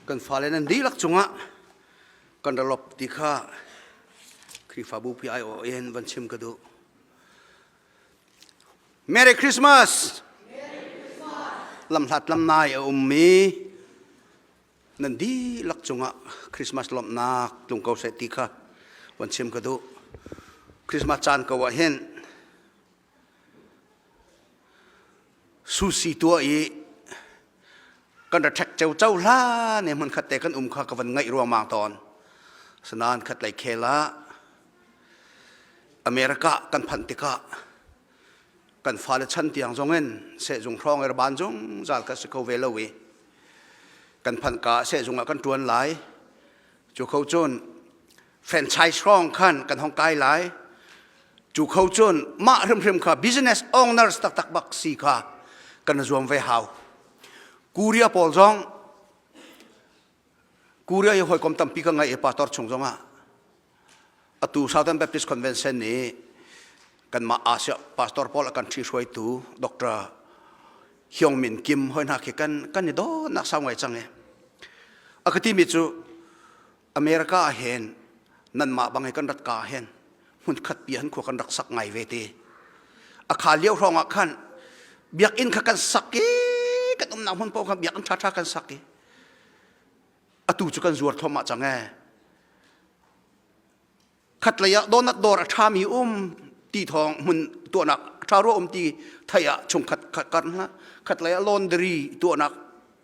Kan fale nan dihlak cungah kan ra lop ti kha Khrihfabu pi aiawh in van chim ka duh. Merry Christmas! Lamhlat lamnai a ummi nan dihlak cungah Christmas lawmhnak tlung ko seh ti kha van chim ka duh. Christmas caan ko ah hin Sushi tuah i kan ra ṭhek ceu hlan i hmunkhat te kan um kha ka van ngaih ruangmang tawn. Asinain khatlei khel ah America kan phanh tikah kan fale chan tiang zongin sehzung hrawng i ban zungzal ka si kho ve lo i kan phanh ka sehzung ah kan ṭuan lai. Cu kho cun franchise hrawng khan kan hong kai lai cu kho cun mah hrimhrim kha business owners taktak bak si kha kan zuam ve hau Korea pawl zong Korea i hawikom tampi ka ngai i pastor chung zongah atu Southern Baptist Convention nih kanmah Asia pastor pawl a kan ṭhi hruaitu Dr. Hyung Min Kim hoi hna khi kan kan i dawtnak sau ngai cang i a ka timi cu America ah hin nanmah bang hi kan rat ka hin hmunkhat pi han khua kan rak sak ngai ve te. A kha lio hrawng ah khan biakinn kha kan sak i kan umnak hmun paoh khan biakinn ṭhaṭha kan sak i atu cu kan zuar thluahmah cang ee. Khatlei ah donat dawr a ṭhami um ti thawng hmun tuahnak ṭha rua um ti theih ah chungkhat kar hna khatlei ah laundry tuahnak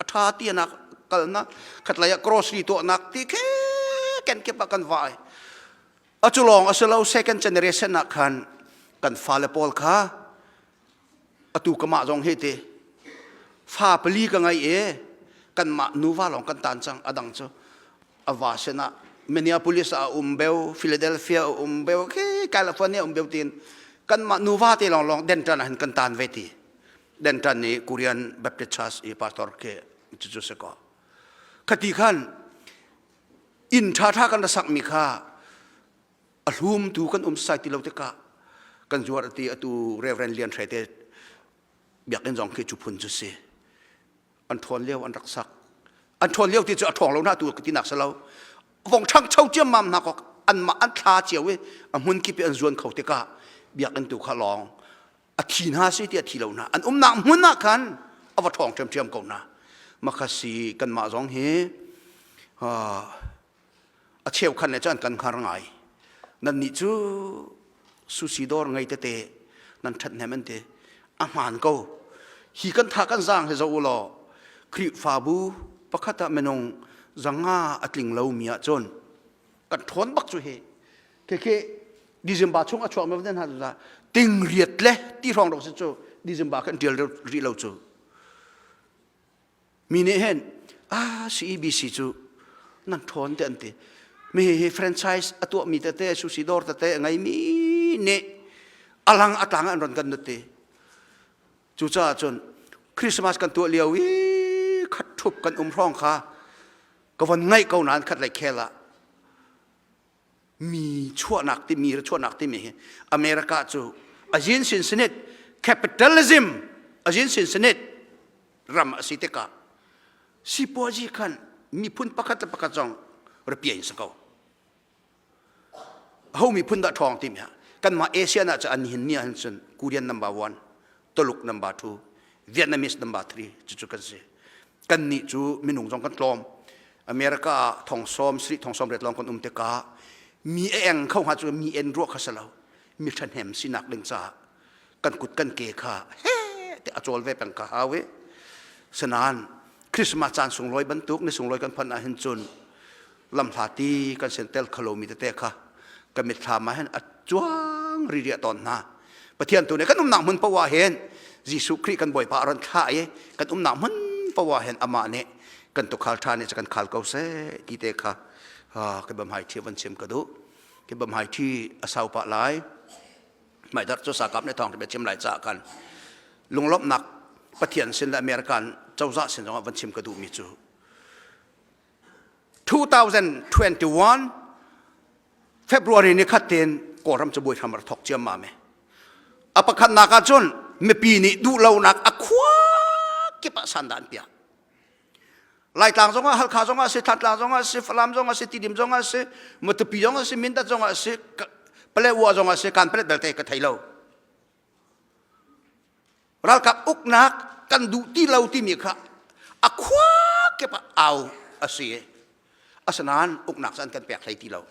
a ṭha tinak kalnak khatlei ah grocery tuahnak ti khe kenkip ah kan vai a cu lawng a si lo second generation ah khan kan fale pawl kha atu kamah zong hi ti fa pali ka ngei i kanmah nuva lawng kan tan cang a dang cu a va sinah Minneapolis ah um beu Philadelphia a um beu khi California um beu tin kanmah nuva te lawng lawng Denton ah hin kan tan ve ti Denton i Korean Baptist Church i pastor ke cucu si ko khati khan inn ṭha ṭha kan ra sakmi kha a hlumtu kan um sai ti lo tikah kan zuar ti atu Reverend Lian Hre te biakinn zong khi cu phun cu si an ṭhawn lio an rak sak an ṭhawn lio ti cu a ṭhawng lo na tu ti nak si lo vong ṭhang cho ciammam hna kok anmah an thla cio i a hmun kip i an zuan kho tikah biakinn tu kha lawng a thi hna si ti a thi lo hna an umnak hmun ah khan a va ṭhawng ṭhiamṭhiam ko hna makha si kanmah zong hi a cheukhan le cun kan hngar ngai nannih cu sushi dawr ngei tete nan ṭhathnem an ti a hmaan ko hi kan tha kan zaang hi zoh u law Khrihfabu pakhat ah minung zanga a tling lomi ah cun kan ṭhawn bak cu hi khi December chung a chuak mi van hna ting riat le ti hrawng rok si cu December kan ṭial rih lo cu Mi nih hin ah CEBC cu nan ṭhawn te an ti. Mi hi franchise a tuahmi tete sushi dawr tete a ngeimi nih a lang a tlang an ron kan nut ti. Cucaah cun Christmas kan tuah lio i khat ṭhup kan um hrawng kha ka von ngaih ko nain khat lei khel ah mi chuahnak timi ra chuahnak timi hi America cu a yin sin sinit capitalism a yin sin sinit ram a si tikah sipuazi khan miphun pakhat le pakhat zong rapia in si ko ho miphun dah ṭhawng timi ha kanmah ASEAN ah cu an hin ni ahhin cun Korean number one Tuluk number two Vietnamese number three cucu kan si kannih cu minung zong kan tlawm America ah thong sawm sarih thong sawm riat lawng kan um tikah mi a eng kho hnga cu mi en ruah kha si lo mi ṭhahnem sinak ding caah kan kut kan ke kha he te a cawl ve peng ka hau i sanain Christmas caan sunglawi bantuk ni sunglawi kan phanh ah hin cun lamhlati kan sentel khalomi tete kha ka mitthlam ah hin a cuang ririah tawn hna Pathian tu nih kan umnak hmun poah hin Jesuh Khrih kan Bawipa a ron thlah i kan umnak hmun poah hin amah nih kan tukhal ṭha nih kan khal ko seh ti te kha ka bamhai thi van chim ka duh ka bamhai thi a sau pah lai maidar cu sakap nih thawng bia chim lai caah kan lunglawmhnak Pathian sin le American cozah sin zongah van chim ka duhmi cu 2021 February ni khat tein Kawlram cu buai hram a thok ciammam e. A pakhatnak ah cun mipi nih duhlonak a khua kip ah sandah an piah. Laitlang zongah Halkha zongah si Thantlang zongah si Falam zongah si Tidim zongah si Matupi zongah si Mindat zongah si Palewa zongah si kan palet belte ka thei lo. Ralkap uknak kan duh ti lo timi kha a khua kip ah au a si. Asinain uknak cu an kan pek hlei ti lo.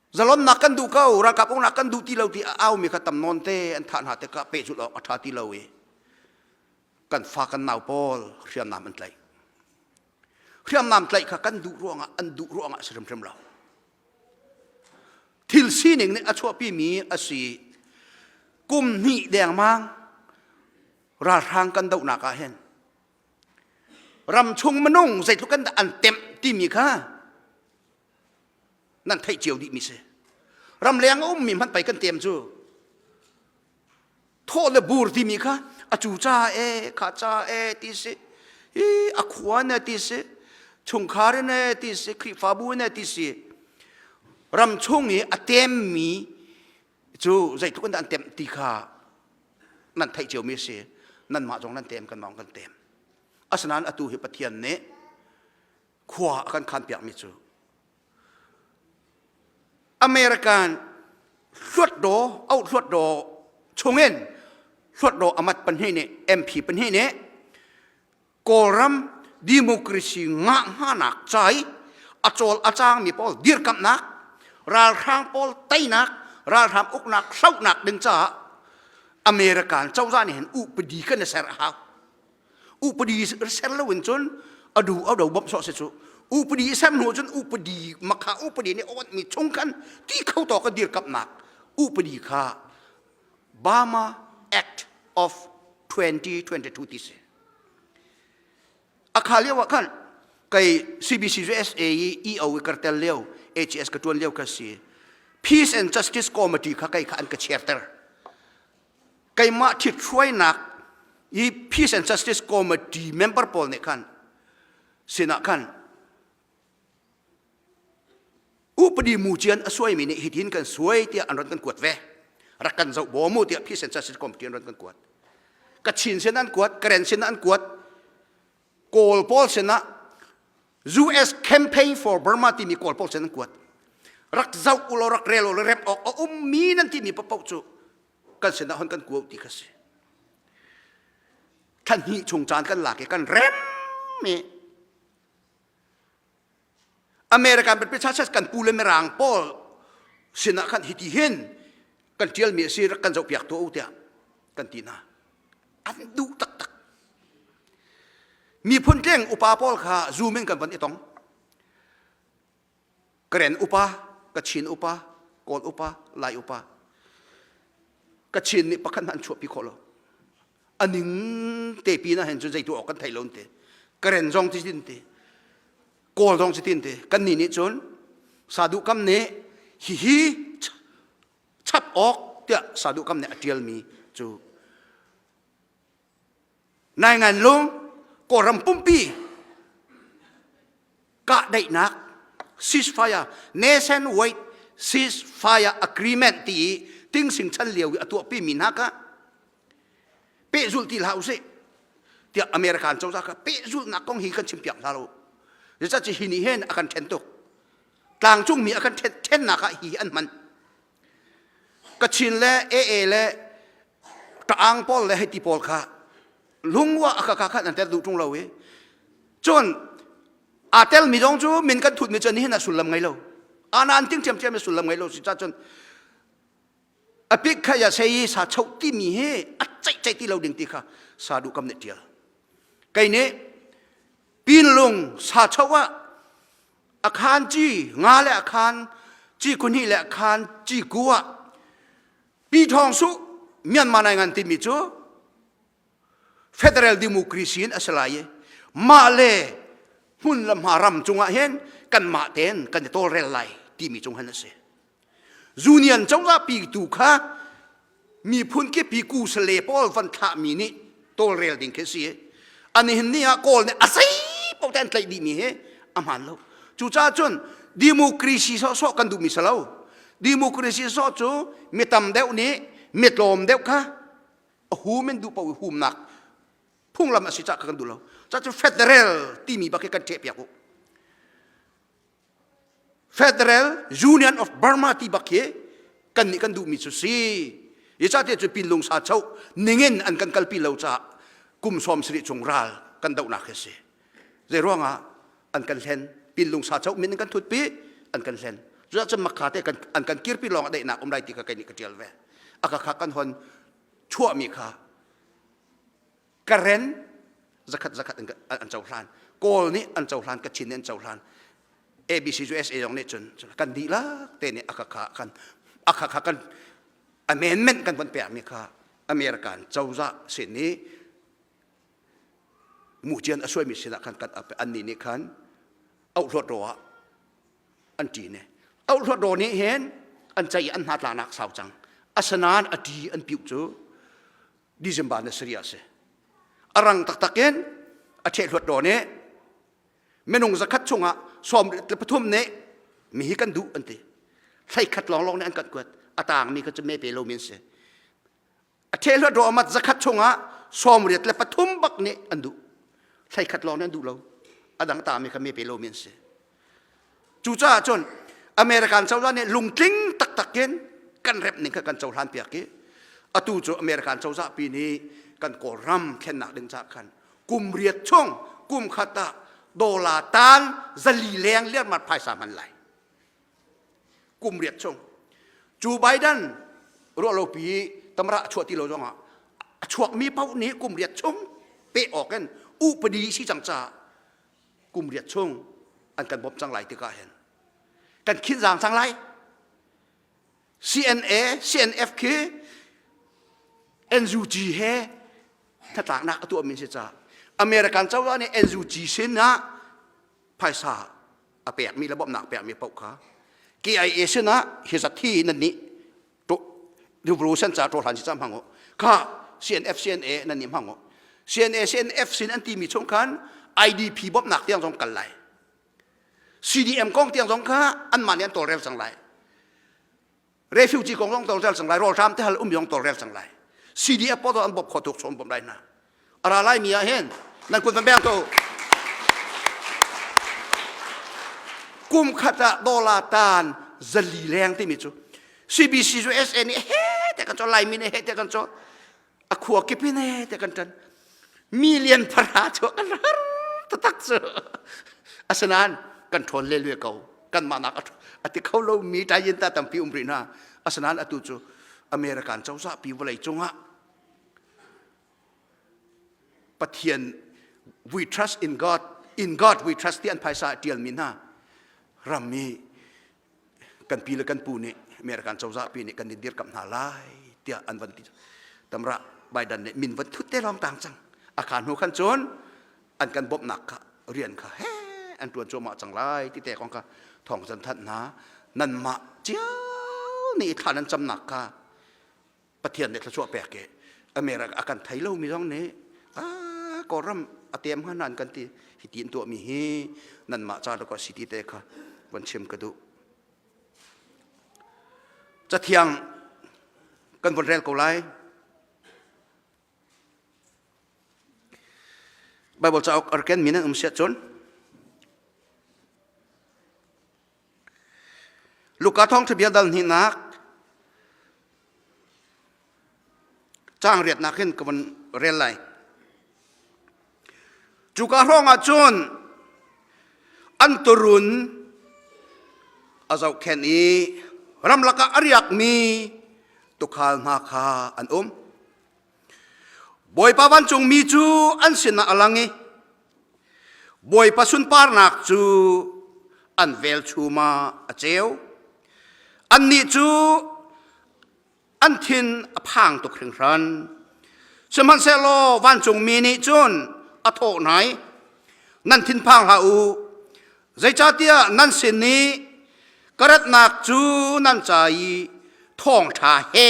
Zalonnak kan duh ko, ralkap uknak kan duh ti lo ti a aumi kha tam nawn te an thah hna tikah pehzulh awk a ṭha ti lo i kan fa kan nau pawl hriamnam an tlaih. Hriamnam tlaih kha kan duh ruangah an duh ruangah a si hrimhrim lo. Thil sining nih a chuahpimi a si. Kum hnih dengmang ralhrang kan dohnak ah hin ramchung minung zeitluk kan dah an temh timi kha nan theih cio dihmi si. Ramleng a ummi hmanh pei kan tem cu. Thawh le bur timi kha a cu ca e kha ca e ti si. Hi a khua ne ti si. Chungkhar ne ti si. Khrihfabu ne ti si. Ramchung i a temmi cu zeitluk in dah an temh ti kha nan theih ciomi a si. Nanmah zong nan tem, kanmah zong kan tem. Asinain atu hi Pathian nih khua a kan khanpiakmi cu American hluatdaw auh hluatdaw chungin hluatdaw amat pahnih nih MP pahnih nih Kawlram democracy ngah hnganak ca i a cawl a cangmi pawl dirkamhnak ralhrang pawl teinak ralhrang uknak hlohnak ding caah American cozah nih hin upadi kan i ser a hau. Upadi ser lo in cun a du a do bawmh sawh si cu. Upadi ser hnu cun upadi makha upadi nih awnh mi chung khan ti kho to ka dirkamhnak upadi kha Burma Act of 2022 ti si. Akha lio ah khan kei CBC USA i EO i kartel lio AGS ka tuan lio ka si. Peace and Justice Committee kha kei kha an ka chairter. Keimah ṭhithruainak i Peace and Justice Committee member pawl nih khan sinah khan upadi mucian a suaimi nih hitin kan suai tiah an ron kan kuat ve. Rak kan zoh bawm u tiah Peace and Justice Committee an ron kan kuat. Kachin sin an kuat, Karen sin an kuat, Kawl pawl sinah US Campaign for Burma timi Kawl pawl sin an kuat. Rak zoh ulaw rak rel ulaw rem awk a ummi nan timi paoh cu kan sinah hon kan kuo ti kha si. Thla hnih chung caan kan lak i kan rem i American British kan pu le mirang pawl sinah khan hiti hin kan ṭialmi a si rak kan zohpiak tuah u tiah kan ti hna. An duh taktak. Miphun tleng upa pawl kha Zoom in kan von i tong. Karen upa, Kachin upa, Kawl upa, Lai upa. Kachin nih pakhat hmanh an chuahpi khawh lo. A ning te pin ah hin cun zei tuah awk kan thei lo te. Karen zong ti tin te. Kawl zong ti tin te. Kan nih nih cun Sadu kam nih hihi chap awk tiah Sadu kam nih a ṭialmi cu Naingan lung Kawlram pumpi kahdaihnak ceasefire nationwide ceasefire agreement ti i tingsing chan lio i a tuahpi mi hna kha pehzulh ti hlah usih tiah American cozah kha pehzulhnak kong hi kan chimpiak hna lo zeicahti hi nih hin a kan ṭhen tuk tlangcung mi a kan ṭhennak ah hi an hman Kachin le AA le Ta'ang pawl le hei ti pawl kha lungwa a ka kha nan tel duh ṭung lo i cun aa telmi zong cu min kan thutmi cu nihin ah sullam ngei lo ana an ting ṭhiamṭhiam i sullam ngei lo si ca cun a pik kha ya sei sa cho timi hi a ceih ceih ti lo ding ti kha sa duh kam nih ṭial kei nih pinlung sa cho ah a khan ci nga le a khan ci kuhnih le a khan ci ku ah Pi Thawng Su Myanmar nai ngan timi cu federal democracy in a si lai i mah le hmun le hma ram cungah hin kanmah tein kan i tawlrel lai timi cung hin a si. Union cozah pi tu kha miphun kipi kusale pawl van thlahmi nih tawlrel ding khi si. Ani hin ni ah Kawl nih a zei paoh te an tlaih dihmi hi a hmaan lo. Cucaah cun democracy sawhsawh kan duhmi si lo. Democracy sawh cu mi tam deuh nih mi tlawm deuh kha. A hum in duh paoh i humnak phunglam a si cah kan duh lo. Cah cu federal timi bak hi kan ṭheh piak u. Federal Union of Burma ti bak hi kan nih kan duhmi cu si. Zeicahtiah cu pinlung sa cho ningin an kan kalpi lo caah kum sawm sarih chung ral kan dohnak hi si. Zei ruangah an kan hlen pinlung sa cho min an kan thutpi an kan hlen. Cucaah cun makha te kan an kan kirpi lawng a daihnak um lai ti kha kei nih ka ṭial ve. Aka kha kan hon chuahmi kha Karen zakhat zakhat an cohlan Kawl nih an cohlan Kachin nih an cohlan ABC USA zong nih cun kan dihlak te nih akakha kan akakha kan amendment kan von pekmi kha American cozah sin i mucian a suaimi sinah khan kan annih nih khan auhluat ro ah an ṭi ne auhluat ro nih hin an cei an hna tlanak sau cang asinain a ṭi an piuh cu December na sari a si. A rang taktak in a ṭhehluat rawn i minung zakhat chungah sawm le pathum nih mi hi kan duh an ti. Thlei khat lawnglawng nih an kan kuat. A tangmi kha cu me pe lomi an si. A ṭhehluat raw amat zakhat chungah 83 bak nih an duh. Thlei khat lawng nih an duh lo. A dang tangmi kha me pe lomi an si. Cucaah cun American cozah nih lungtling taktak in kan rep ning kha kan cohlan piak i atu cu American cozah pi nih kan Kawlram thlennak ding caah khan kum riat chung kum khat ah dollar tan zali leng liarmat phaisa hman lai kum riat chung cu Biden ruahlopi tamra a chuah ti lo zongah a chuakmi paoh nih kum riat chung pe awk in upadi si cang caah kum riat chung an kan bawmh cang lai tikah hin kan khin zaang cang lai CNA CNF khi NUG he hnatlaknak a tuahmi si caah American cozah nih NUG sin ah phaisa a pekmi le bawmhnak pekmi paoh kha KIA sin ah hi zat hi nan nih revolution ca ṭawhlan si ca hmang u kha CNF CNA nan nih hmang u CNA CNF sin an timi chung khan IDP bawmhnak tiang zong kal lai CDM kong tiang zong kha anmah nih an tawlrel cang lai refugee kong zong tawlrel cang lai rawlhram te hal um zong tawlrel cang lai CDF pawl an bawmh kho tuk chom bawmh lai hna a ra lai mi ah hin nan kut van beng ko kum khat ah dollar tan zali leng timi cu CBC cu SA nih he te kan cho Laimi nih he te kan cho a khua kip in he te kan tan million phara chu kan har tatak cu asinain kan ṭhawn le lue ko kan mah nak a ti kho lo mi tayin ta tampi um rih hna asinain atu cu American cozah pi vawlei cungah Pathian we trust in God in God we trust ti an phaisa a ṭialmi hna ram i kan pi le kan pu nih American cozah pi nih kan in dirkamh hna lai tiah an van ti tamra Biden nih min van thut te lawng tang cang a kha hnu khan cun an kan bawmhnak kha rian kha he an ṭuan cuahmah cang lai ti te kong kha thawng zan thanh hna nanmah cio nih thla nan camnak kha Pathian nih thluachuah pek i America a kan thei lomi zong nih ah Kawlram a tem hnga nan kan ti hi ti in tuahmi hi nanmah ca dawk si ti te kha von chim ka duh. Cathiang kan von rel ko lai. Bible cauk arken min an um siah cun Luka thawngṭha bia dal hnihnak caang riatnak hin ka von rel lai. Cuka hrawng ah cun an turun a zohkhenh i ramlak ah a riakmi tuukhal hna kha an um. Bawipa vancungmi cu an sinah a lang i Bawipa sunparnak cu an velchum ah a ceu. Annih cu an thin a phang tuk hringhran. Sihmanhsehlaw vancungmi nih cun a thawh hna i, Nan thinphang hlah u, zeicahtiah nan sin i ka ratnak cu nan ca i thawngṭha he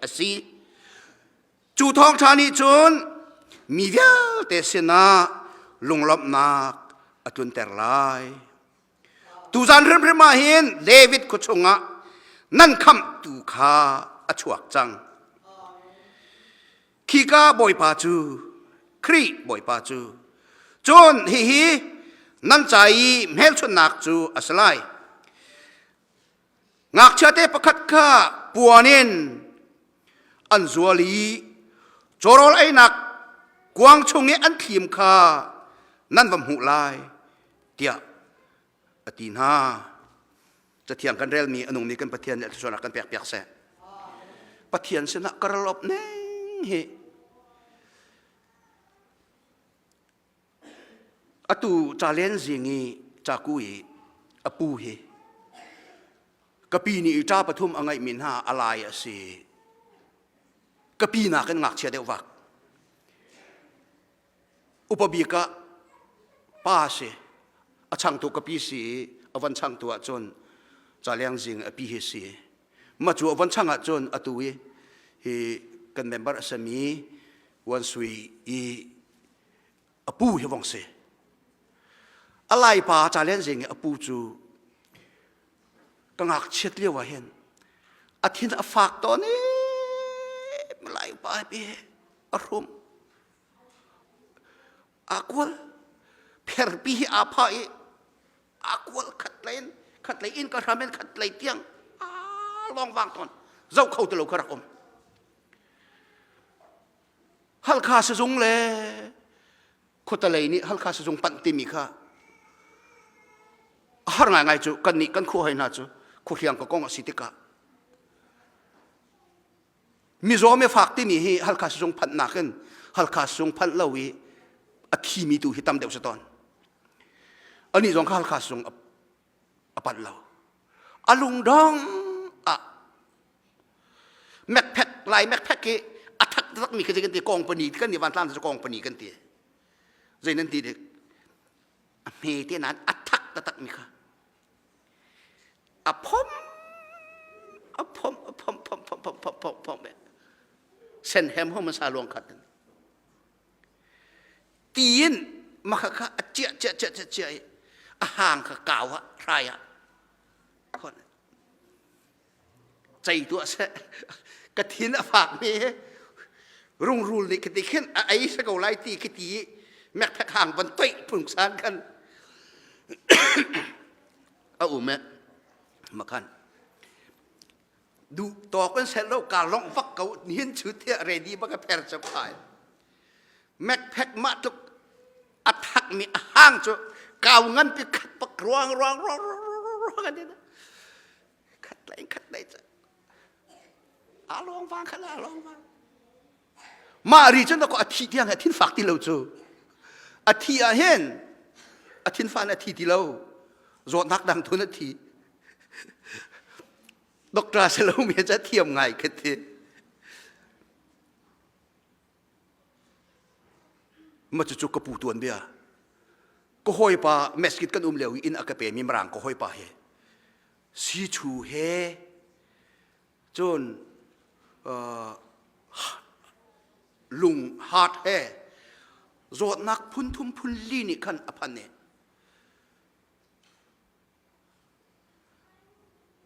a si. Cu thawngṭha nih cun mi vialte sinah lunglawmhnak a tlunter lai. Tuzan hrimhrim ah hin David khua chungah nan khamhtu kha a chuak cang. Khika Bawipa cu Khrih Bawipa cu cun hihi nan ca i hmelchunhnak cu a si lai. Ngakchiate pakhat kha puan in an zual i cawrawl einak kuang chung i an thlim kha nan va hmuh lai tiah a ti hna. Cathiang kan relmi a nungmi kan Pathian nih a thluachuahnak kan pek piak seh. Pathian sinah ka ral op ning hi atu ca len zing i caku i a pu hi kapi nih ṭa pathum a ngeihmi hna a lai a si. Kapi nakin ngakchia deuh vak. Upa bik ah pa a si. A changtu ka pi si i a von changtu ahcun Caliang Zing a pi hi si. Ma cu a von chang ahcun atu i hi kan member a sami Wan Sui i a pu hi vong si. A laipa Calian Zing i a pu cu ka ngakchiat lio ah hin a thin a fak tawn i Malay upa hi a hrum Aa kual. Pherpi hi aa phah i aa kual khat lei in khat lei in ka hram in khat lei tiang aa lawng vang tawn. Zoh kho ti lo kha rak um. Halkha sizung le khuatalei nih Halkha sizung panh timi kha a har ngaingai cu kan nih kan khua hoi hna cu khuahriang ka kong a si tikah Mizaw mifak timi hi Halkha sizung phanh nakin Halkha sizung phanh lo i a thimi tu hi tam deuh si tawn. Anih zong kha Halkha sizung a panh lo. A lungdong ah mekphek lai mekphek hi a thak takmi khi kan ti kongpani kan ni vantlang cu kongpani kan ti. Zei nan ti dik? A hme te nain a thak taktak mi kha a phom a phom a phom phom phom phom phom phom phom sen hem hom sa luang khat tiin makha kha a chia chia chia chia chia i a hang kha kau ah hrai ah cei tuah seh ka thin a fak mi rungrul nih khiti khin a ei se ko lai ti khiti mekthek hang van toih phungsan khan a um e makhan duh tawk in sel lo ka long vak ko nihin chu thia ready ba ka pher chap phai mekphek ma tluk a thak mi a hang chu kau ngan pi khat pak ruang ruang ruang ruang ruang khat lei khat lei cu aa lawng vang kha aa lawng vang mah ri cun a thi tiang a thin fak ti lo cu a thi ah hin a thin fan a thi ti lo zawtnak dang thun a thi doctor se lo mi ca thiam ngai kha thi Ma cucu ka pu tuan bia. Ka hawipa meskit kan um lio i inn a ka pemi Mirang ka hawipa he si chu he cun uh, lung heart he zawtnak phun thum phun li nih khan a phan ne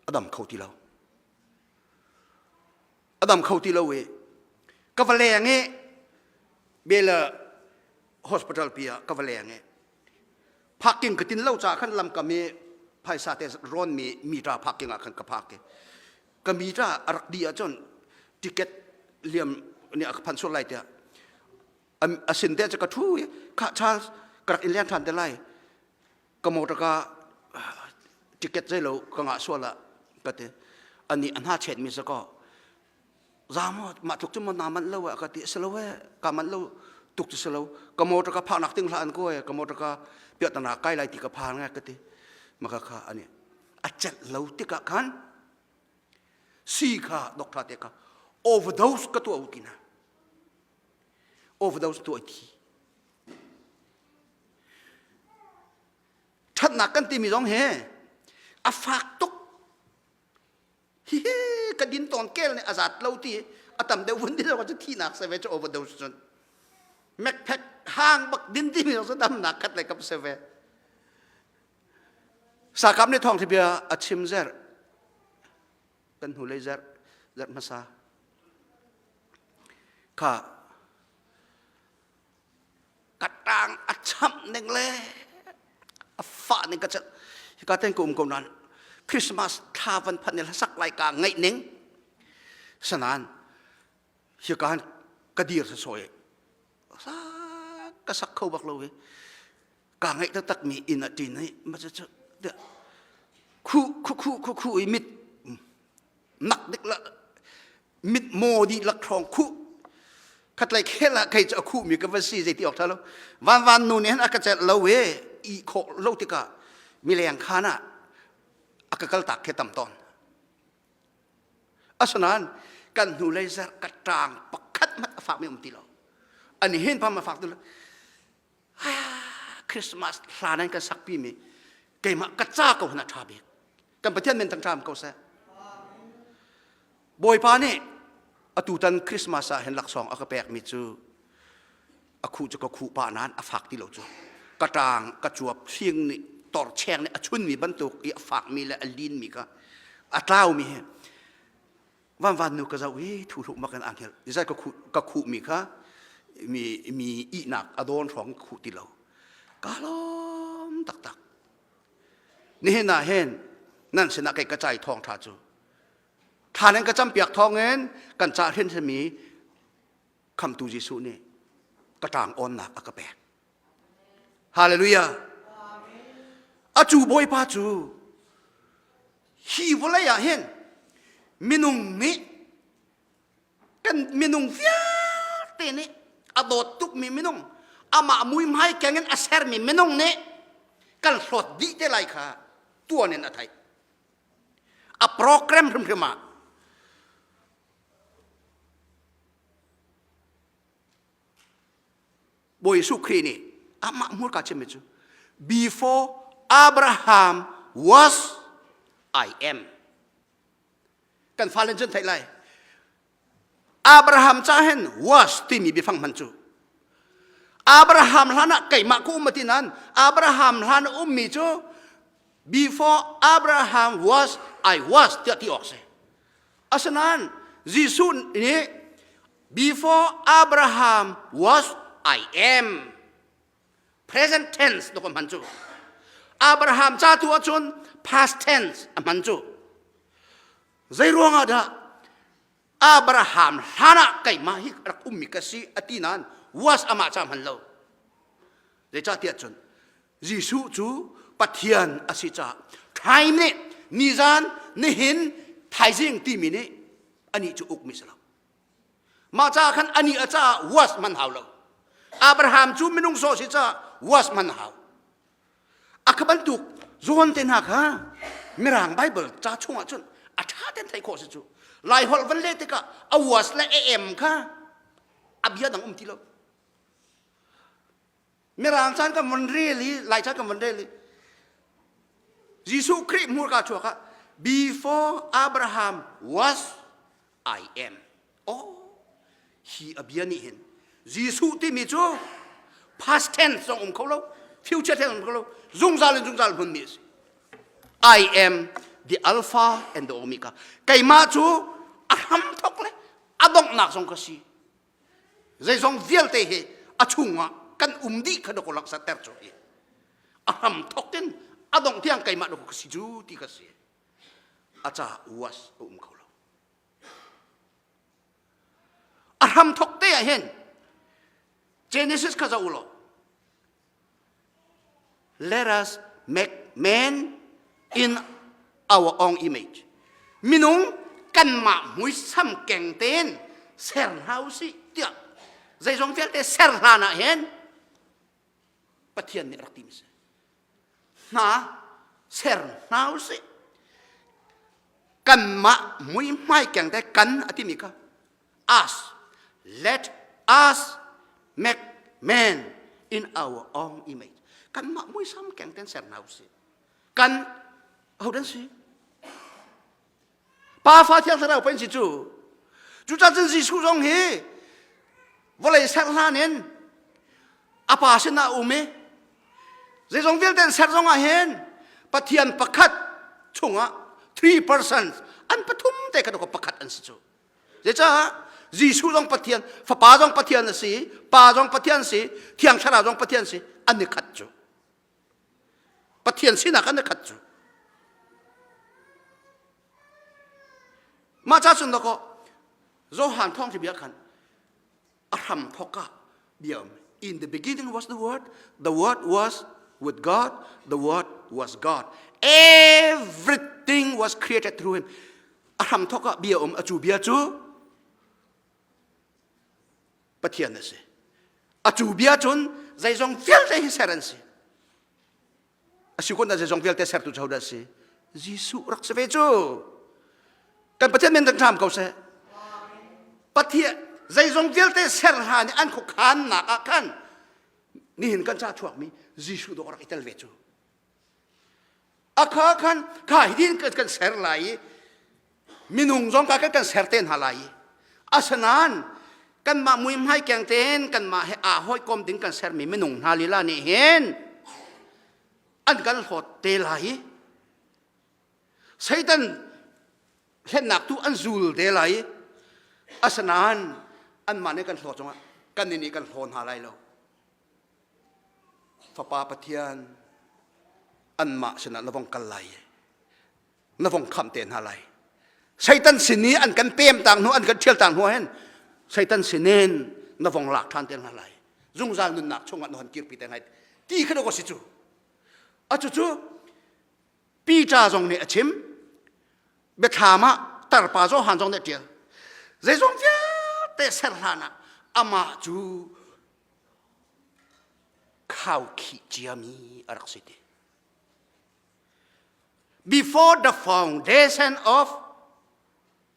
a dam kho ti lo a dam kho ti lo i ka va leng i bela hospital pi ah ka va leng i parking ka tin lo ca khan lamkam i phaisa te rawn mi mita parking ah khan ka park i ka mita a rak di ahcun ticket liam nih a ka phan sual lai tiah a sin te cu ka thu i kha Charles ka rak in leng ṭhan te lai ka motor ka ticket zei lo ka ngah sual ah ka ti ani a hna chet mi sa ko zamo mah tluk cu mo na manh lo ah ka ti silo e ka manh lo tuk cu silo ka motor ka phak nak ting hlah an ko e ka motor ka piatana kai lai ti ka phan ngai ka ti maka kha ani a celh lo tikah khan si kha doctor te kha overdose ka tuah u tina overdose tuah thi Ṭhatnak kan timi zong hi a fak tuk. Hihi ka din tawn kel nih a zat lo ti a tam deuh vun ti zong cu thihnak se ve cu overdose cun. Mekphek hang bak din timi zong cu damnak khat le kap se ve. Sakap nih thawng bia a chim zer. Kan hnulei zer, zer hmasa. Kha. ṭang a chamh ning le a fah ning ka celh. Hika ten ka um ko nain Christmas thla van phanh ni hlasak lai ka ngaih ning sanan hika han ka dir sa sawi sa ka sak kho bak lo hi ka ngaih taktak mi inn ah ṭin hi ma cu cu khu khu khu khu khu i mit nak dik la mit maw dih lak hrawng khuh khatlei khel ah kei cu a khuh mi ka va si zei ti awk tha lo van van nu nih hin a ka celh lo e i khawh lo tikah mileng khan ah a ka kal tak khi tam tawn asinain kan hnulei zarh ka ṭang pakhat hmanh a fak mi um ti lo ani hin pham a fak ti lo Christmas hla nan kan sakpi mi keimah ka ca ko hna ṭha bik kan Pathian men thangṭha ko seh Bawipa nih atutan Christmas ah hin laksawng a ka pekmi cu a khuh cu ka khuh pah nain a fak ti lo cu ka ṭang ka cuap hling nih torcheng nih a chunmi bantuk i a fakmi le a linmi kha a tlaumi hi vanvan nu ka zoh i thu hluk mak in aa hngilh zai ka khuh ka khuhmi kha mi mi ihnak a dawn hrawng ka khuh ti lo ka lawm taktak nihin ah hin nan sinah kei ka cai thawng ṭha cu thla nan ka campiak thawngin kan ca hrinhrimi khamtu Jesuh nih ka ṭang awnnak a ka pek. Hallelujah. A cu Bawipa cu hi vawlei ah hin minung nih kan minung vialte nih a dawt tukmi minung amah muihmai keng in a sermi minung nih kan hlawt dih te lai kha tuan in a theih. A program hrimhrim ah Bawi Jesuh Khrih nih amah hmurka chimmi cu before Abraham was I am. Kan fale cun theih lai. Abraham ca hin was timi biafang hman cu Abraham hlan ah keimah ka um ati nain Abraham hlan a ummi cu before Abraham was I was tiah ti awk si. Asinain Jesuh nih before Abraham was I am present tense to ka hman cu Abraham ca tu ahcun past tense a hman cu Zei ruangah dah Abraham hlan ah keimah hi rak ummi ka si a ti nain was amah ca hman lo. Zeicahtiah cun Jesuh cu Pathian a si caah time nih nizan nihin thaizing timi nih anih cu ukmi si lo. Mah caah khan anih a caah was hman hau lo. Abraham cu minung sawh si caah was hman hau. A kha bantuk zawn te hna kha Mirang Bible ca chungah cun a ṭha ten theih khawh si cu. Lai holh van leh tikah a was le a em kha a bia dang um ti lo. Mirang caan kan von rel i Lai caan kan von rel i Jesuh Khrih hmurka chuak ah before Abraham was I am. Oh, hi a bia nih hin Jesuh timi cu past tense zong um kho lo, future tense um kho lo, zungzal in zungzal hmunmi a si. I am the Alpha and the Omega. Keimah cu a hramthok le a donghnak zong ka si. Zeizong vialte hi a chungah kan um dih kha dawk laksater cu hi. A hramthok in a dongh tiang keimah dawk ka si cu ti ka si. A ca was a um kho lo. A hramthok te ah hin Genesis kha zoh u law let us make man in our own image minung kanmah muisam keng tein ser hna usih tiah zeizong vialte ser hlan ah hin Pathian nih rak tim si hna ser hna usih kanmah muihmai keng te kan a timi kha us let us make man in our own image kanmah muisam keng ten ser hna usih kan ho dan si Pa fa thiang thlarau pen si cu. Cucaah cun Jesuh zong hi vawlei ser hlan in a pa sinah a um i zeizong vialte an ser zong ah hin Pathian pakhat chungah three persons an pathum te kha pakhat an si cu. Zeicah? Jesuh zong Pathian, Fapa zong Pathian a si, Pa zong Pathian si, Thiang Thlarau zong Pathian si, an i khat cu. Pathian sinak an i khat cu. Mah ca cun dakaw Johan thawng bia khan a hram thawk ah bia um. In the beginning was the word, the word was with God, the word was God. Everything was created through him. A hram thawk ah bia um, a cu bia cu Pathian a si. A cu bia cun zeizong vialte hi ser an si. A si kun zeizong vialte sertu cu hodah si? Jesuh rak si ve cu. Kan Pathian min kan hram ko seh. Pathian zeizong vialte ser hlan i an khuakhannak ah khan nihin kan ca chuakmi Jesuh dawh rak i tel ve cu. A kha khan kha hitin kan ser lai i minung zong kha kan ser te hna lai i asinain kanmah muihmai keng tein kanmah he aa hawikom ding kan sermi minung hna lila nih hin an kan hlawt te lai i Satan hlennak tu an zul te lai i asinain anmah nih kan hlawt zongah kan nih kan hlaw hna lai lo Fapa Pathian anmah sinah na vong kal lai i na vong khamh te hna lai. Satan sin i an kan pem tang hnu an kan ṭhial tang hnu hin Satan sinin na vong lak ṭhan te hna lai. Zungzal nunnak chungah na hon kirpi te hna ti kha dawk a si cu. A cucu Peter zong nih a chim. Biathlam ah tarpa Johan zong nih a ṭial. Zeizong vialte ser hlan ah amah cu khaukhih ciami a rak si ti. Before the foundation of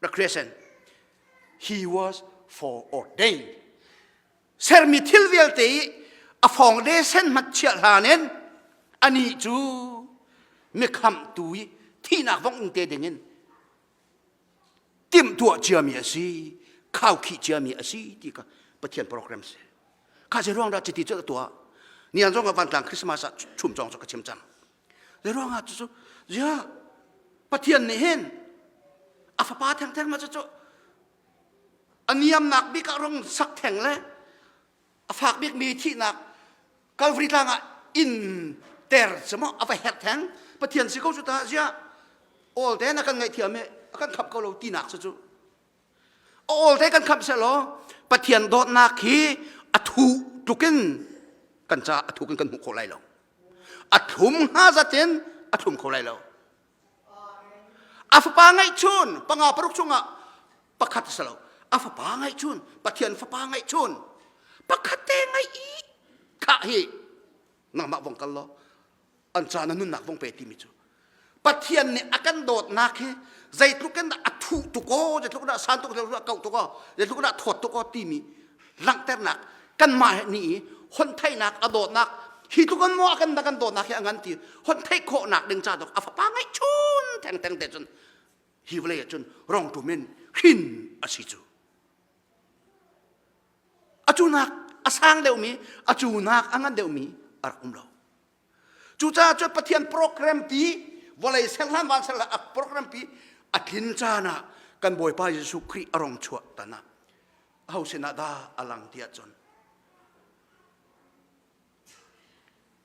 the creation, he was foreordained. Sermi thil vialte i a foundation hmat chiah hlan in anih cu mikhamtu i thihnak vong ing te dingin timhtuah ciami a si khaukhih ciami a si ti kha Pathian program si kha zei ruang dah chiti cu a tuah nian zong ah vantlang Christmas ah chum cawng cu ka chim cang zei ruang ah cu zia Pathian nih hin a fapa thengtheng ma cu cu a niamnak bik ah rong sak theng le a fak bikmi thihnak Calvary tlang ah in ter cu maw a va herh theng Pathian si ko cu ta ziah awl te na kan ngaihthiam i a kan khap ko lo tinak cu cu awl te kan khap selaw Pathian dawtnak hi a thu tlukin kan ca a thuk in kan hmuh khawh lai lo a thlum hnga zatin a thlum kho lai lo A fapa ngeihchun panga paruk chungah pakhat a si lo. A fapa ngeihchun Pathian fapa ngeihchun pakhat te ngeih i khah hi nangmah vong kal law an ca na nunnak vong pe timi cu Pathian nih a kan dawtnak hi zeitluk in dah a thuh tuk aw zeitluk in dah san tuk zeitluk in dah kauh tuk aw zeitluk in dah thawt tuk aw timi langhternak kanmah nih i hon theihnak a dawtnak hi tluk an maw kan kan dawtnak hi a ngan ti hon theih khawhnak ding ca dok a fapa ngeih chun theng theng te cun hi vawlei ah cun rong tum in hrin a si cu a cunak a sang deuhmi a cunak a ngan deuhmi a rak um lo Cucaah cun Pathian program pi vawlei ser hlan van ser hlan a program pi a tlin caan ah kan Bawipa Jesuh Khrih a rong chuah tan ah aho sinah dah a lang ti ahcun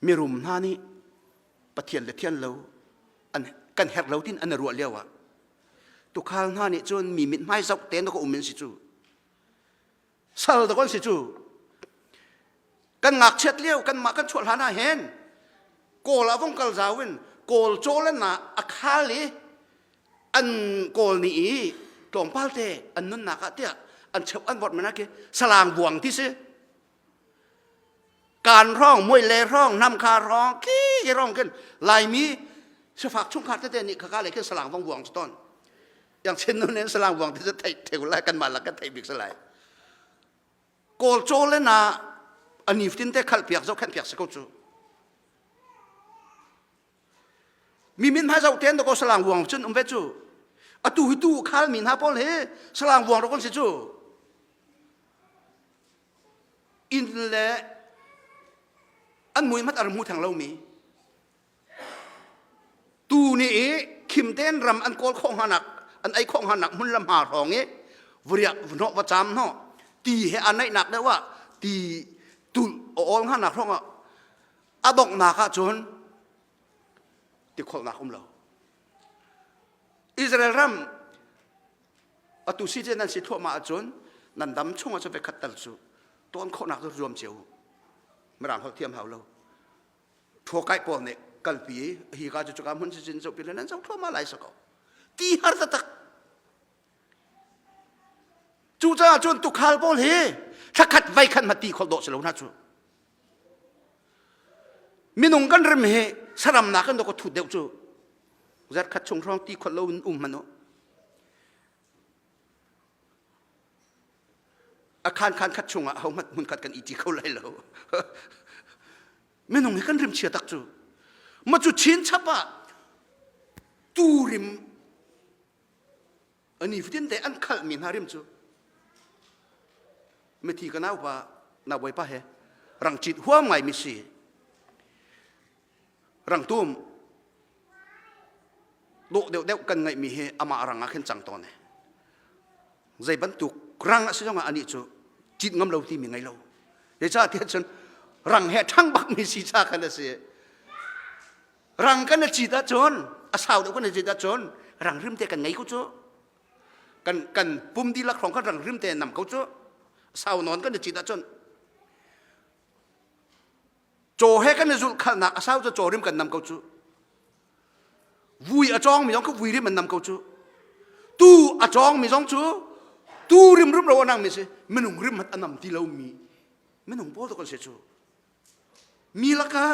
mirum hna nih Pathian le thian lo an kan herh lo tin an i ruah lio ah tukhal hna nih cun mi mithmai zoh tein ka um in si cu sal dawk an si cu kan ngakchiat lio kanmah kan chuah hlan ah hin kawl ah vong kal zau in kawl cawl an ah a khal i an kawl nih i tlawmpal te an nunnak ah tiah an cheu an vot mana khi salang buang ti si kan rong muai le rong nam kha rong khi ki rong khin laimi sifak chungkhar tete nih khaka le khin salang vong buang ton yang chin nun in salang buang ti cu theih theu lai kan mah lak kan theih bik salai kawl caw le na ani tin te khal piak zo khan piak se ko cu mi min hmai zo ten ko salang buang cun um ve cu atu hi tu khal mi hna pawl hi salang buang ro kon si cu inn le an mui mat ar mu thang lo mi Tu nih i khim tein ram an kawl khawh hnanak an ei khawh hnanak hmun le hma hrawng i Vuriak hnawh va caam hnawh ti he a naihnak deuh ah ti tul a awl hnganak hrawng ah a donghnak ah cun tikholhnak um lo. Israel ram atu si nan si thluahmah ahcun nan dam chung ah cu vekhat tal cu tawn khawhnak cu zuam cio mirang holh thiam hau lo ṭhuakai pawl nih kalpi i hi ka cu cuka hmun cin zoh pi le nan zoh thluahmah lai sa ko ti har taktak cucaah cun tukhal pawl hi thlakhat vai khat ma ti khol dawh si lo hna cu minung kan rim hi saram nak kan dawk thut deuh cu zarkhat chung hrawng ti khol lo in um hmanh u a khan khan khat chungah ho hmanh hmun khat kan i ti kho lai lo minung hi kan rim chia tak cu ma cu chin chap ah tu rim ani fatin te an khalh mi hna rim cu mithi ka nau pa na bawipa he rangcit huam ngai mi si rangtum dawh deuh deuh kan ngaihmi hi amah rang ah khin cang tawn e zei bantuk rang a si zongah anih cu cit ngam lo timi ngei lo zeicah tiah cun rang he ṭhang bak mi si cha khan a si rang kan a cit ahcun a sau deuh kan a cit ahcun rang rim te kan ngei ko cu kan kan pum dihlak hrawng khan rang rim te nam ko cu sau nawn kan i cit ahcun Caw he kan i zulh khalnak a sau cu caw rim kan nam ko cu. Vui a cawng mi zong cu vui rim an nam ko cu. Tu a cawng mi zong cu tu rim rim lo a nang mi si minung rim hat a nam ti lo mi minung pawl to kan si cu. Mi lakah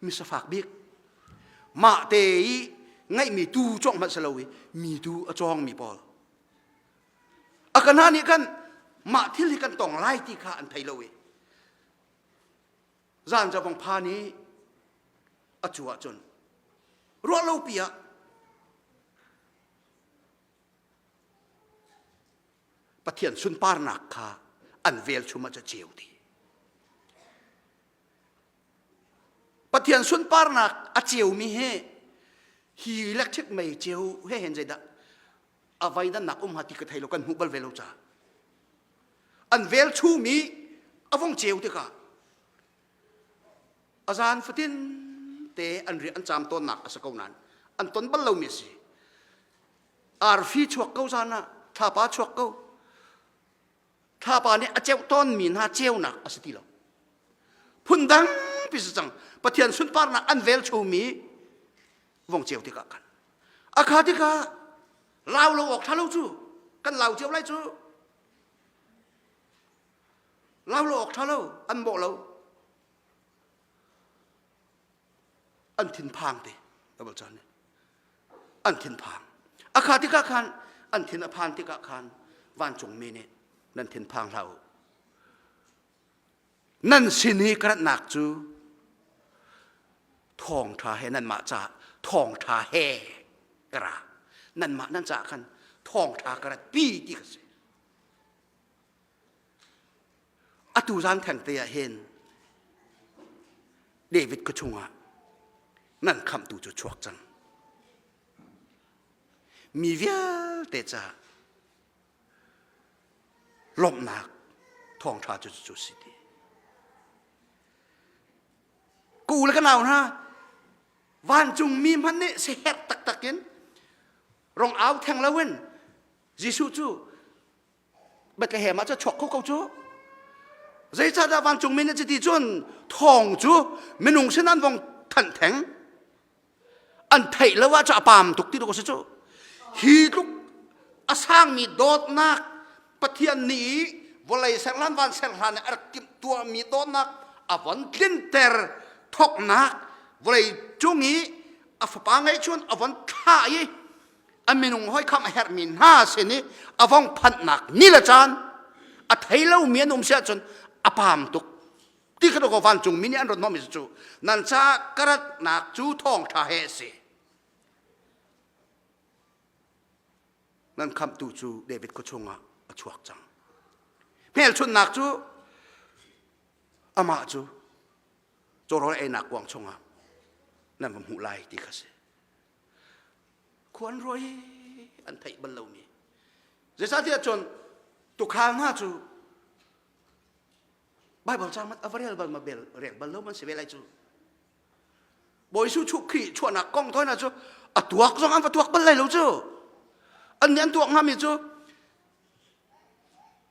mi safak bik mah te i ngaihmi tu cawng hmanh si lo i mi tu a cawng mi pawl a kan hna nih khan mah thil hi kan tong lai ti kha an thei lo i Zan zavong phan i a cu ahcun ruah lo pi ah Pathian sunparnak kha an velchum ah ca ceu ti. Pathian sunparnak a ceumi hi hi electric mei ceu he hen zeidah a vaidannak um ha ti ka thei lo kan hmuh bal ve lo ca an velchum i a vong ceu tikah a zan fatin te an riah an caam tawnnak a si ko nain an ton bal lomi a si arfi chuak ko zan ah thlapa chuak ko thlapa nih a ceuh tawnmi hna ceunak a si ti lo phundang pi si cang pathian sunparnak an velchumi vong ceu tikah khan a kha tikah lau lo awk ṭha lo cu kan lau cio lai cu lau lo awk ṭha lo an mawh lo an thinphang te double chan an thinphang a kha tikah khan an thin a phan tikah khan vancungmi nih nan thinphang hlah u Nan sin i ka ratnak cu thawngṭha he nanmah caah thawngṭha he ka ra. Nanmah nan caah khan thawngṭha ka ratpi ti ka si. Atu zan thengte ah hin David ka chungah nan khamhtu cu chuak cang. Mi vialte caah lawmhnak thawngṭha cu cu si ti ka u le ka nau hna vancung mi hmanh nih siherh taktak in rong au theng loin Jesuh cu Bethlehem ah cu chuak kho ko cu zeicahdah vancung mi nih cuti cun thawng cu minung sin an vong thanh theng An theih lo ahcun a paam tuk ti dawh a si cu. Hi tluk a sangmi dawtnak Pathian nih vawlei serhlan van serhlan i a rak timh tuahmi dawtnak a von tlinter thawknak vawlei cung i a fapa ngeihchun a von thlah i a minung hawi kham a herhmi hna sin i a vong phanhnak ni le caan a thei lomi an um si ahcun a paam tuk Ti kha dawkaw vancungmi nih an rat hnawhmi cu nan caah ka ratnak cu thawngṭha he a si. Nan khamhtu cu David khua chungah a chuak cang. Hmelchunhnak cu amah cu cawrawl einak kuang chungah nan va hmuh lai ti kha si. Khua an ruai an theih bal lomi. Zeicahtiah cun. Tukhal hna cu Bible cang mat a va rel bal ma bel rel bal lo man si ve lai cu. Bawi Jesuh chu Khrih chuahnak kong thoi na cu a tuak zong an va tuak bal lai lo cu. An nih an tuak hngami cu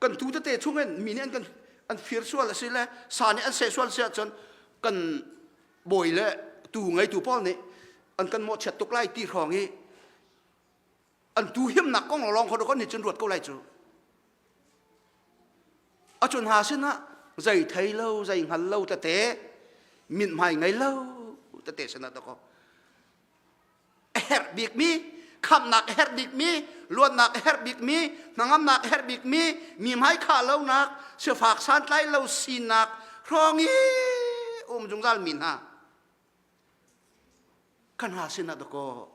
kan tu tete chungin mi nih an kan an fir sual a si le sa nih an seh sual si ahcun kan bawi le tu ngeitu pawl nih an kan mawhchiat tuk lai ti hrawng i an tu himnak kong lawng kho kan nih cun ruat ko lai cu a cun ha sinah zei thei lo zei hngal lo tete mithmai ngei lo tete sinah dakaw a herh bikmi khamhnak a herh bikmi luatnak a herh bikmi hnangamnak a herh bikmi mi hmai khah lonak sifak santlai lo sinak hrawng i um zungzal mi hna kan ha sinah dakaw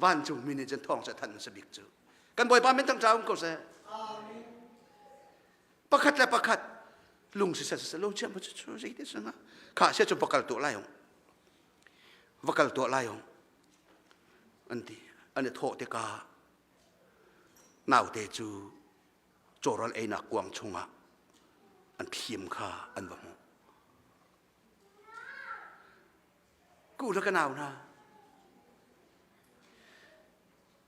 vancung mi nih cun thawng cu thanh hmasa bik cu kan bawipa min thang um ko seh pakhat le pakhat lung si seh seh lo chiam cu cu zei te sanga kha sia cu va kal tuah lai ong va kal tuah lai ong an ti an i thawh tikah naute cu cawral einak kuang chungah an thlim kha an va hmuh Ku le ka nau hna,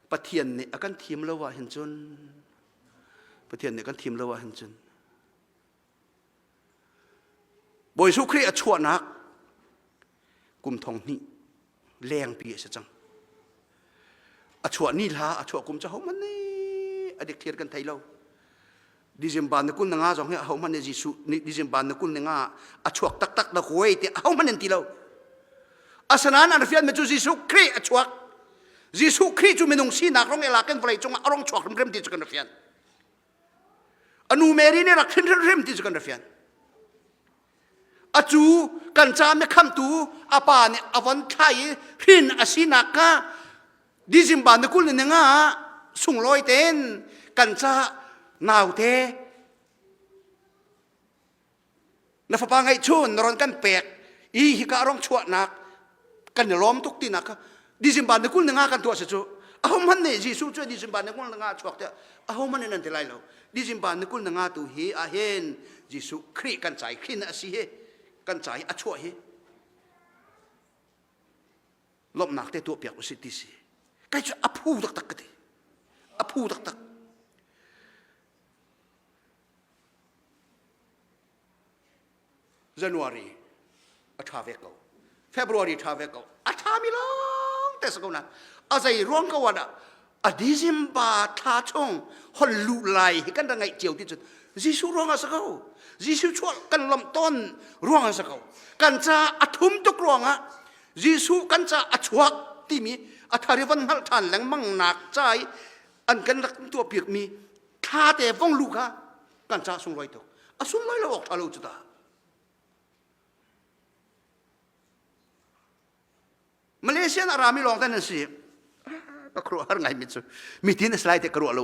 Pathian nih a kan thim lo ah hin cun Pathian nih a kan thim lo ah hin cun Bawi Jesuh Khrih a chuahnak kum thong hnih lengpi a si cang. A chuah ni hla a chuah kum cu hohmanh nih a dik thlir kan thei lo. December ni 25 zong hi ahohmanh nih Jesuh nih December ni 25 a chuak taktak na huai ti ahohmanh an ti lo. Asinain an fianmi cu Jesuh Khrih a chuak. Jesuh Khrih cu minung sinak rong i lak in vawlei cungah a rong chuak hrimhrim ti cu kan fian. A nu Mary nih rak hrin hrimhrim ti cu kan fian. A cu kan ca mi khamtu a pa nih a von thla i hrin a sinak kha December ni 20 ni nga sunglawi tein kan ca naute na fapa ngaihchun na ron kan pek i hika rong chuahnak kan i lawm tuk tinak kha December ni 20 ni nga kan tuah si cu ahohmanh nih Jesuh cu December ni 20 ni nga chuak tiah ahohmanh nih nan ti lai lo December ni 20 ni nga tu hi ahhin Jesuh Khrih kan cai khin a si hi kan cai a chuah hi lawmhnak te tuahpiak usih ti si kai cu a phu taktak ka ti a phu taktak January a ṭha ve ko February ṭha ve ko a ṭhami lawng te si ko na a zei ruang ko ah dah a December thla chung hol luh lai hi kan ra ngaih cio ti cun Jesuh ruang ah si ko Jesuh chuah kan lawmh tawn ruang ah si ko kan ca a thum tuk ruang ah Jesuh kan ca a chuak timi a thar i von hngalh ṭhan lengmang nak ca i an kan rak tuahpiak mi thla te vong lu kha kan ca sunglawi tuk a sunglawi lo awk ṭha lo cu ta Malaysia na rami lawng tan an si ka khuaruah har ngai mi cu mitin a si lai te ka ruah lo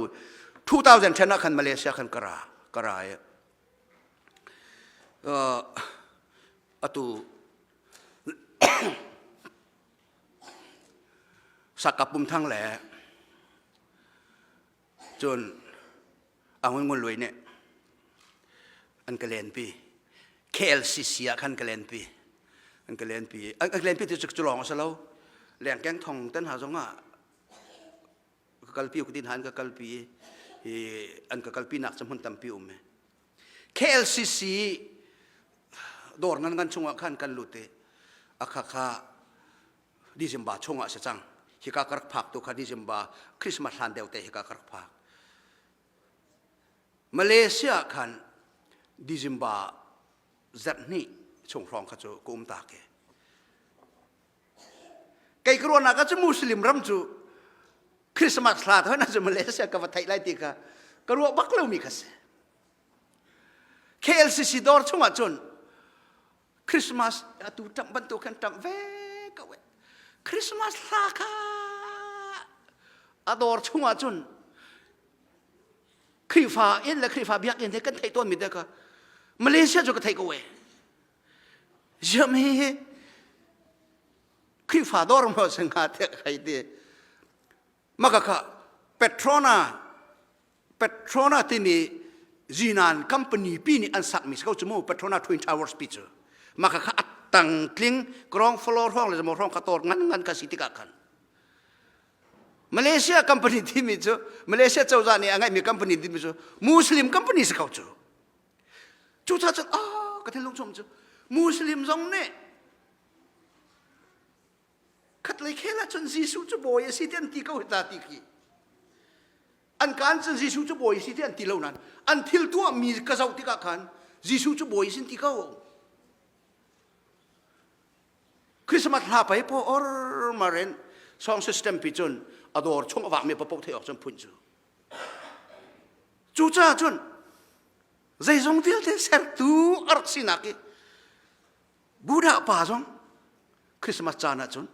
2010 ah khan Malaysia khan ka ra ka ra i atu Sakap Pumthang le cun Angun Ngun Lui nih an ka lenpi KLCC ah khan ka lenpi an ka lenpi an ka lenpi ti cu lawng a si lo lengkeng thong ten ha zong ah ka kalpi ka tin han ka kalpi i an ka kalpi nak cu hmun tampi um KLCC dawr ngan ngan chungah khan kan lut i a kha kha December chungah si cang hika ka rak phak tu kha December Christmas hlan deuh te hika ka rak phak Malaysia khan December zarh hnih chung hrawng kha cu ka um ta ke kei ka ruahnak ah cu Muslim ram cu Christmas hla thon cu Malaysia ka va theih lai ti kha ka ruah bak lomi kha si KLCC dawr chungah cun Christmas atu ṭamh bantuk khan ṭamh ve ko e Christmas hla kha a dawr chungah cun Khrihfa inn le Khrihfa biakinn he kan theih tawnmi te kha Malaysia cu ka theih ko e Ziam hi hi Khrihfa dawr maw si hnga tiah ka hei ti maka kha Petrona Petrona timi Zinan company pi nih an sakmi si ko cu mu Petronas Twin Towers pi cu mah kha a tang tling ground floor hrawng le zamo hrawng kha tor ngan ngan kha si tikah khan Malaysia company timi cu Malaysia cozah nih a ngeihmi company timi cu Muslim company si ko cu cucaah cun ah ka thinlung chung cu Muslim zong nih khatlei khel ahcun Jesuh cu bawi a si ti an ti ko hi ta ti khi an kaan cun Jesuh cu bawi a si ti an ti lo nain an thil tuahmi ka zoh tikah khan Jesuh cu bawi a si ti ko Christmas hla pai po or maren song system pi cun a dawr chung a vakmi papoh thei awk cun phun cu cucaah cun zeizong vialte sertu a rak sinak i Buddha pa zong Christmas caan ahcun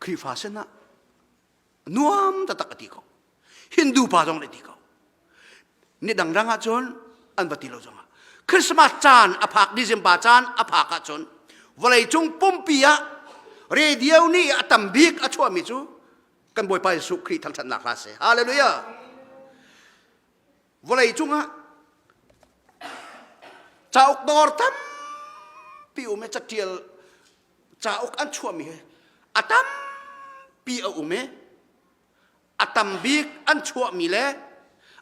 Khrihfa sinah nuam taktak a ti ko. Hindu pa zong nih ti ko. Ni dangdang ahcun an va ti lo zongah Christmas caan a phak December caan a phak ahcun vawleicung pumpi ah radio nih a tam bik a chuahmi cu kan Bawipa Jesuh Khrih thangṭhatnak hla si. Hallelujah. Vawlei cungah cauk dawr tampi um i catial cauk an chuahmi hi a tampi a um i a tam bik an chuahmi le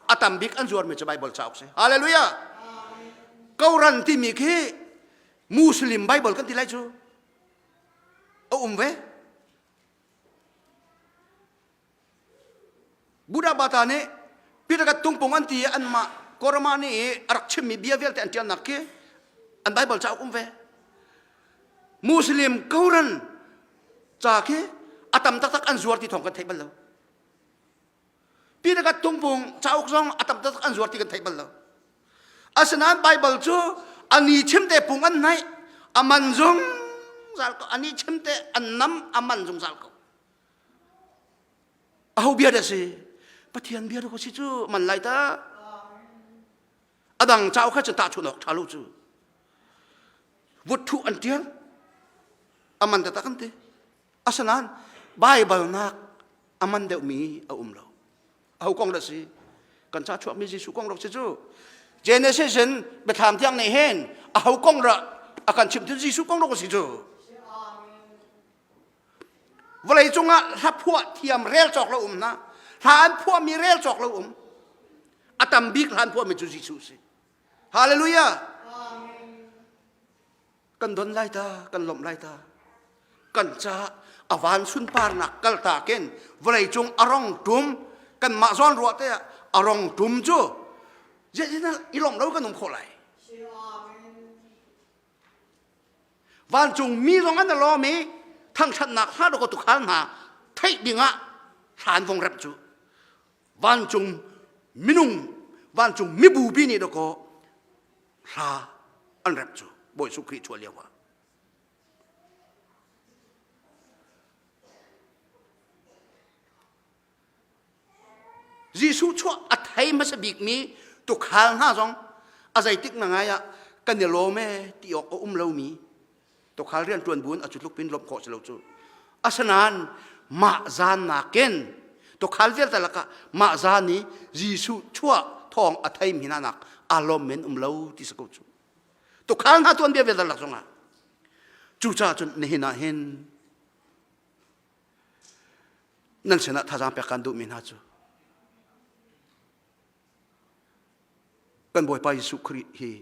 a tam bik an zuarmi cu Bible cauk si. Hallelujah! Koran timi khi Muslim Bible kan ti lai cu a um ve. Buddha Bata nih Pitakat tungpung an ti i anmah Korama nih a rak chimmi bia vialte an ṭialnak khi an Bible cauk um ve. Muslim Koran ca khi a tam taktak an zuar ti thawng kan theih bal lo. Pitakat tungpung cauk zong a tam taktak an zuar ti kan theih bal lo. Asinain Bible cu ani chimte pung an naih a man zungzal ko ani chimte an nam a man zungzal ko. Aho bia dah si? Pathian bia dah si cu man lai ta. A dang cauk kha cu tahchunh awk ṭha lo cu. Vut thuh an ṭial. A man taktak an ti. Asinain Baibal nak a man deuhmi a um lo. Aho kong dah si? Kan ca chuakmi Jesuh kong rak si cu. Genesis in biathlam tiang nih hin aho kong dah a kan chimh tu Jesuh kong rak si cu. Vawlei cungah hla phuah thiam rel cawk lo um hna. Hla an phuahmi rel cawk lo um. A tam bik hla an phuahmi cu Jesuh si. Hallelujah. Kan don lai ta, kan lawmh lai ta. Kan caah a van sunparnak kaltak in vawlei cung a rong tum kan mah zawn ruah te ah a rong tum cu zeitin i lawmh lo kan um khawh lai. Vancung mi zong an lawm i thangṭhatnak hla dawk tukhal hna theih dingah hla an vong remh cu vancung minung vancung mibupi nih dawkaw hla an remh cu Bawi Jesuh Khrih chuah lio ah Jesuh chuah a thei hmasa bikmi tukhal hna zong a zeitik na ngai ah kan i lawm ee ti awk a um lomi tukhal rian ṭuan buin a cu tluk pin lawmh khawh si lo cu. Asinain mah zan nakin tukhal vialte lakah mah zan i Jesuh chuah thawng a theimi hna nak aa lawm men um lo ti si ko cu. Tukhal hna tuanbia vialte lak zongah cucaah cun nihin ah hin Nan sinah thazaang pek kan duhmi hna cu kan Bawipa Jesuh Khrih hi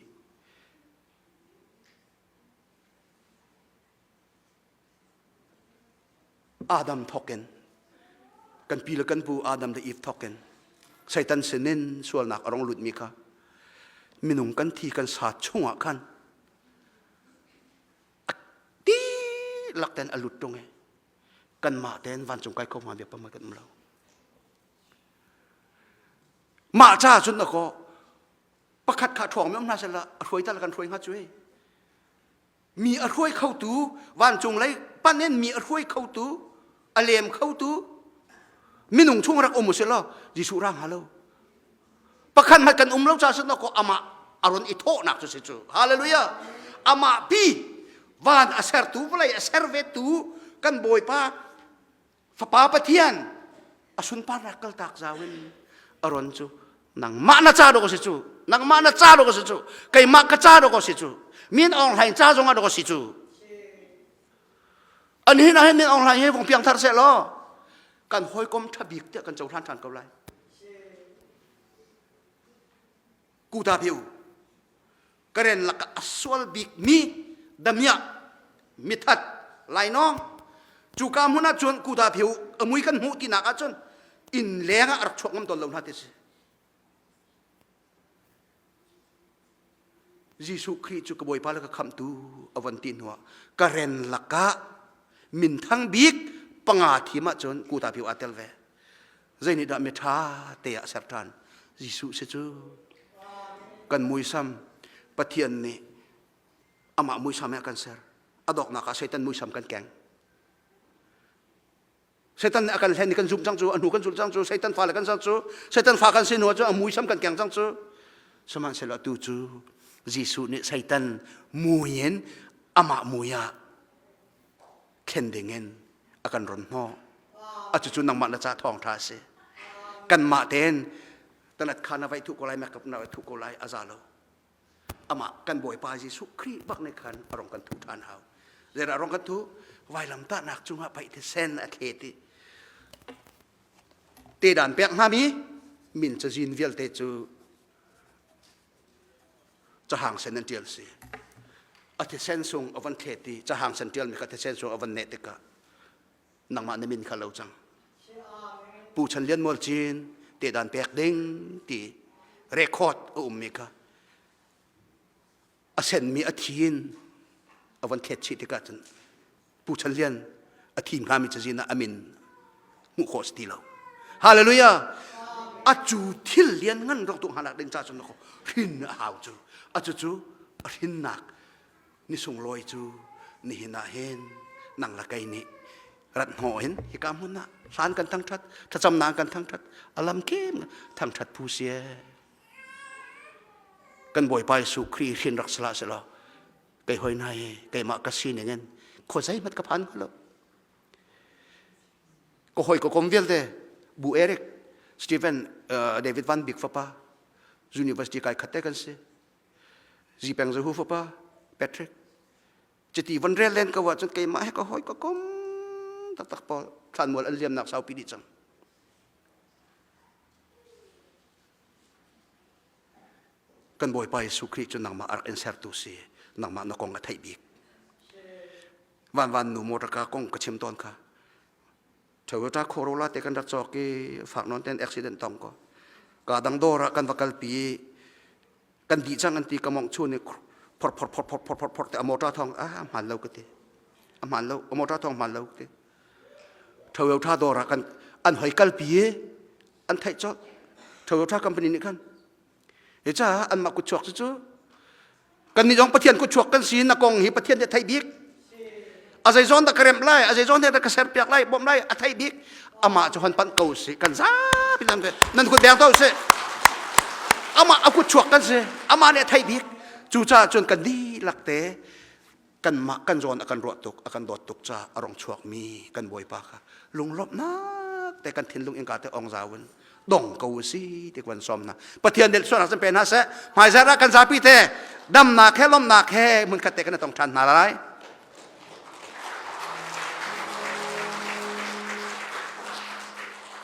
Adam thawkin kan pi le kan pu Adam le Eve thawkin Satan sinin sualnak a rong lutmi kha minung kan thi kan sa chungah khan a ti lak ten a lut tung i kanmah ten vancung kai kho hnga bia pam kan um lo mah ca cun na kaw pakhat kha ṭhawng mi um hna sela a hruai tal kan hruai hnga cu mi a hruai khotu vancung lei pan in mi a hruai khotu a lem khotu minung chung rak um usih law Jesuh ra hnga lo pakhat hmanh kan um lo ca sin ko amah a run i thawhnak cu si cu hallelujah amah pi van a sertu vawlei a ser vetu kan bawipa fapa pathian a sunparnak kaltak zau in a ron cu. Nangmah na ca dawk a si cu. Nangmah na ca dawk a si cu. Keimah ka ca dawk a si cu. Min Aung Hlaing ca zong ah dawk a si cu. An hin ah hin Min Aung Hlaing hi vung piang thar seh law kan hawikom ṭha bik tiah kan cohlan ṭhan ko lai. Kuta piu Karen lakah a sual bikmi damiah mithat lainawng cuka hmun ah cun kuta phiu a mui kan hmuh tinak ah cun inn leng ah a rak chuak ngam tawn lo hna ti si. Jesuh Khrih cu ka Bawipa le ka khamhtu a von ti hnuah Karen lakah minthang bik panga thim ahcun kuta phiu aa tel ve. Zei nih dah miṭha te ah ser ṭhan? Jesuh si cu. Kan muisam Pathian nih amah muisam he a kan ser. A dawknak ah Satan muisam kan keng. Satan nih a kan hlen i kan zumh cang cu, a hnu kan zulh cang cu, Satan fale kan cang cu, Satan fa kan si hnu ah cun a muisam kan keng cang cu. Sihmanhsehlaw atu cu Jesuh nih Satan mui in amah mui ah thlen ding in a kan ron hnawh. A cucu nangmah na ca thawngṭha a si. Kanmah tein talat kha na vai thuh ko lai, makeup na vai thuh ko lai, a za lo. Amah kan Bawipa Jesuh Khrih bak nih khan a rong kan thuh ṭhan hau. Zeidah a rong kan thuh? Vailamtahnak cungah paih thisen a thlet i te dan pek hngami min cazin vialte cu cahang sen an ṭial si. A thisen sung a van thlet i cahang sen ṭialmi kha thisen sung a van neh tikah nangmah na min kha lo cang. Pu Chan Lian Mual Cin te dan pek ding ti record a ummi kha a senmi a thi in a van thlet chih tikah cun Pu Chan Lian a thi hngami cazin ah a min hmuh khawh si ti lo. Hallelujah! A cu thil lian ngan rak tuah hna ding ca cun hrin a hau cu. A cu cu a hrinnak ni sunglawi cu nihin ah hin nang la kei nih rat hnawh hin hika hmun ah hlan kan thangthat thlacamnak kan thangthat alam kim thangthat phu sie kan bawipa Jesuh Khrih hrin rak sala selaw kei hoi hna hi keimah ka sining in khua zeihmanh ka phan lo ka hoi ka kom vialte bu Eric Stephen uh, David Van Bik fapa university kai khat te kan si Zipeng Zahu fapa Patrick chiti van rel len ko ahcun keimah he ka hoi ka kom taktak pawl thlanmual an liamnak saupi dih cang Kan Bawipa Jesuh Khrih cu nangmah a rak in sertu si, nangmah na kong a theih bik. Van van nu motorka kong ka chim tawn kha. Toyota Corolla te kan rak cawk i fak nawn ten accident tong ko. Ka dang dawr ah kan va kalpi i kan dih cang an ti ka mong chu nih phor phor phor phor phor phor phor te a motor thong ah hmaan lo ka ti. A hmaan lo, a motor thong hmaan lo ka ti. Toyota dawr ah kan an hoi kalpi i an theih colh Toyota company nih khan hi caah anmah kutchuak cu cu kannih zong Pathian kutchuak kan si na kong hi Pathian nih a theih bik a zeizawn dah ka remh lai a zeizawn dah ka serpiak lai bawmh lai a theih bik amah cu hon panh ko si kan zapi nan nan kut beng to si amah a kutchuak kan si amah nih a theih bik cucaah cun kan dihlak te kanmah kan zawn a kan ruah tuk a kan dawt tuk ca a rong chuakmi kan bawipa kha lunglawmhnak te kan thinlung innka te ong zau in dong ko si ti kan som na pathian nih sualnak cun pe hna seh hmaizarh ah kan zapi te damnak he lawmnak he hmunkhat te kan tong ṭhan hna lai.